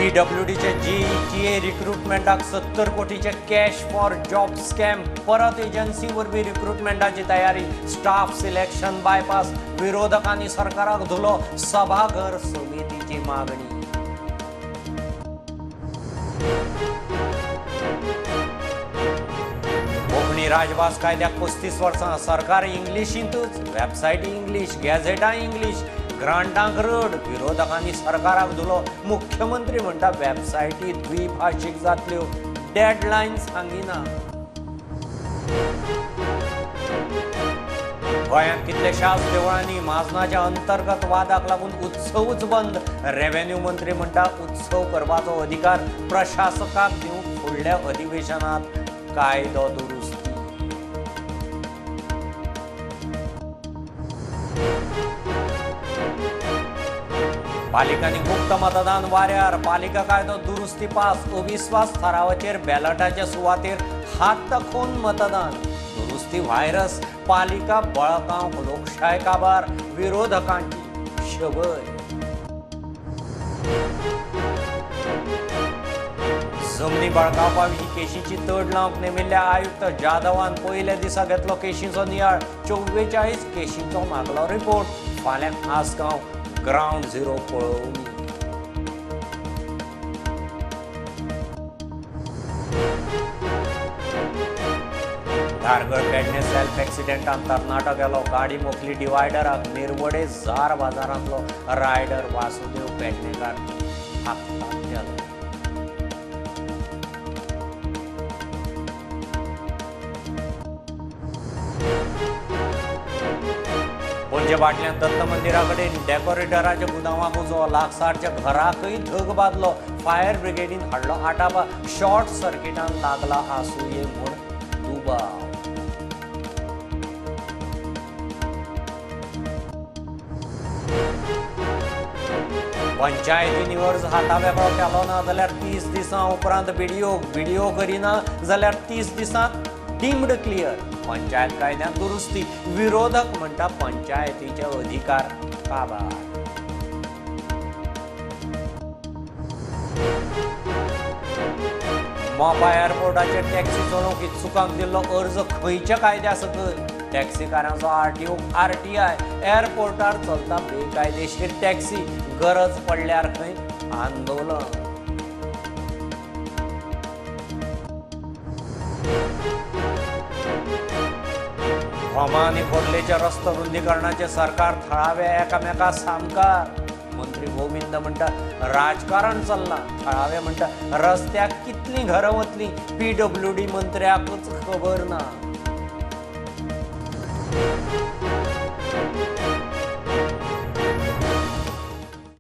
पीडब्ल्यूडीचे जीईटीए रिक्रुटमेंटाक 70 कोटीचे cash for job scam. परत agency वरवीं रिक्रुटमेंटाची तयारी. Staff selection bypass. विरोधकांनी सरकाराक धुलो. सभाघर समितीची मागणी. कोंकणी राजभास कायद्याक 35 वर्सां. सरकार इंग्लिशींतूच, वेबसायट इंग्लीश, गॅझेटां इंग्लीश, ग्रांटांक रड. विरोधकांनी सरकाराक धुलो. मुख्यमंत्री म्हणटा वेबसायटी द्विभाशीक जातल्यो, डेडलायन सांगिना. गोंयांत कितल्याशाच देवळांनी म्हाजनाच्या अंतर्गत वादाक लागून उत्सवूच बंद. रेव्हेन्यू मंत्री म्हणटा उत्सव करपाचो अधिकार प्रशासकाक दिवंक फुडल्या अधिवेशनात कायदो दुरुस्ती. पालिकांनी गुप्त मतदान वाऱ्यार. पालिका कायदो दुरुस्ती पास. अविस्वास थारावाचेर बॅलटाचे सुवातेर हात दाखोवन मतदान. दुरुस्ती व्हायरस. पालिका बळकावंक लोकशाय काबार. विरोधकांची शबय. जमनी बळकावपा विशीं केशीची तड लावंक नेमिल्ल्या आयुक्त जाधवान पयल्या दिसा घेतलो केशींचो नियाळ. 44 केशींचो मागलो रिपोर्ट. फाल्यां आसगांव ग्रावंड झिरो पळोवणी. धारगळ पेडणे सेल्फ एक्सिडेंटान तरणाटो गेलो. गाडी मोखली डिवायडराक. निरवडे जार बाजारांतलो रायडर वासुदेव पेडणेकार हाकतात गेलो. पणजे बाटल्यान दत्त मंदिरा कडेन डेकोरेटराच्या गुदांवाक उजो. लागसारच्या घराकय धग बादलो. फायर ब्रिगेडीन हाडलो आटापा. शॉर्ट सर्किटान लागला आसुये म्हूण दुबाव. पंचायतींनी अर्ज हातावेगळो केलो ना जाल्यार 30 दिसां उपरांत बीडीओ, बीडीओ करिना जाल्यार 30 दिसांत डिम्ड क्लियर. पंचायत कायद्यांत दुरुस्ती. विरोधक म्हणटा पंचायतीचे अधिकार काबार. मोपा एअरपोर्टाचेर टॅक्सी चलोवंक इत्सुकांक दिल्लो अर्ज खंयच्या कायद्या सकयल? टॅक्सीकारांचो आरटीओ आरटीआय. एअरपोर्टार चलता बेकायदेशीर टॅक्सी. गरज पडल्यार खंय आंदोलन. भोमा आनी खोर्लेच्या रस्तो रुंदीकरणाचे सरकार थळावे एकामेका सामकार. मंत्री गोविंद म्हणटा राजकारण चल्लां. थळावे म्हणटा रस्त्याक कितलीं घरां वतलीं पीडब्ल्यूडी मंत्र्याकूच खबर ना.